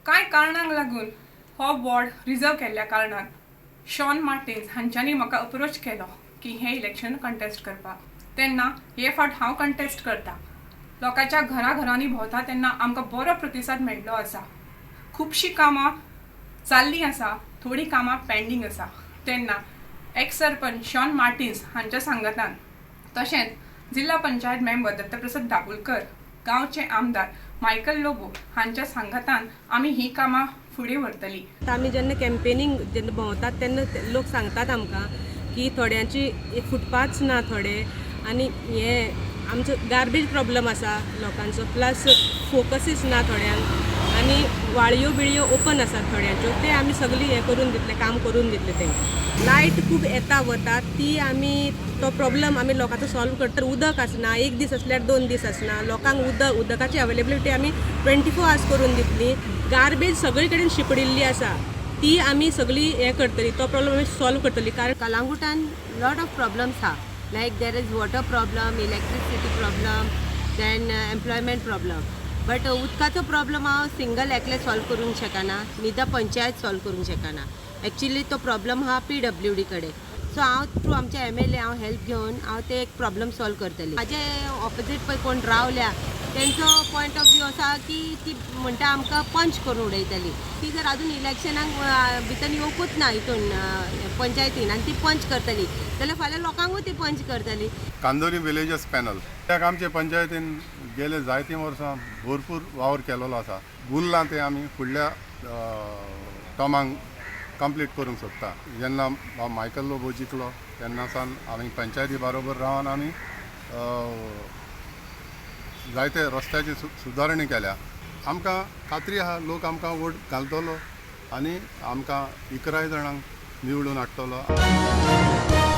कांय कारणांक लागून हो वॉर्ड रिजर्व केल्ल्या कारणान शॉन मार्टिन्स हांच्यांनी म्हाका अप्रोच केलो की हें इलेक्शन कंटेस्ट करपाक. तेन्ना हे फावट हांव कंटेस्ट करता. लोकांच्या घराघरांनी भोंवता तेन्ना आमकां बरो प्रतिसाद मेळिल्लो आसा. खुबशीं कामां जाल्लीं आसा, थोडीं कामां पेंडींग आसा. तेन्ना एक्स सरपंच शॉन मार्टिन्स हांच्या सांगातान, तशेंच जिल्हा पंचायत मेंबर दत्तप्रसाद दाबोलकर, गांवचे आमदार मायकल लोबो हांच्या सांगातान आमी ही कामां फुडें व्हरतली. आमी जेन्ना कॅम्पेनींग जेन्ना भोंवतात तेन्ना लोक सांगतात आमकां की थोड्यांची फुटपाथ्स ना थोडे आनी हे आमचो गार्बेज प्रॉब्लम आसा लोकांचो, प्लस फोकसीस ना थोड्यांक आनी वाळयो बिळयो ओपन आसात थोड्यांच्यो. ते आमी सगळी हें करून दितले, काम करून दितले तांकां. लायट खूब येता वता, ती आमी तो प्रॉब्लम आमी लोकांचो सॉल्व करता. उदक आसना, एक दीस आसल्यार 2 दीस आसना. लोकांक उदकाची अवेलेबिलिटी आमी 24 आवर्स करून दितली. गार्बेज सगळे कडेन शिंपडिल्ली आसा, ती आमी सगळी हें करतली, तो प्रॉब्लम आमी सॉल्व करतली कारण कलांगुटान lot of problems हा, like there is water problem, electricity problem, then employment problem, but उदकाचो प्रॉब्लम हांव सिंगल एकलें सॉल्व करूंक शकना, निदा पंचायत सॉल्व करूंक शकना. एक्चुली तो प्रॉब्लम हा पीडब्ल्यूडी कडेन. सो हांव थ्रू आमच्या एमएलए हांव हेल्प घेवन हांव ते एक प्रॉब्लम सॉल्व करतलें. म्हाजे ऑपोजीट पळय कोण रावल्या, तेंचो पॉयंट ऑफ व्यू आसा की ती म्हणटा आमकां पंच करून उडयतली. ती जर अजून इलेक्शनाक भितर येवकूच ना हितून पंचायतीन आनी ती पंच करतली जाल्यार फाल्यां लोकांकूय ती पंच करतली. कांदोली विलेजस पॅनल कित्याक आमचे पंचायतीन गेले जायतीं वर्सां भरपूर वावर केलेलो आसा. उरलां तें आमी फुडल्या टर्मांक कंप्लीट करूंक सोदता. जेन्ना मायकल लोबो जिखलो तेन्ना सावन आमी पंचायती बरोबर रावन आमी जायते रस्त्याची सुदारणी केल्या. आमकां खात्री आहा, लोक आमकां वोट घालतलो आनी आमकां 11 जाणांक निवडून हाडटलो.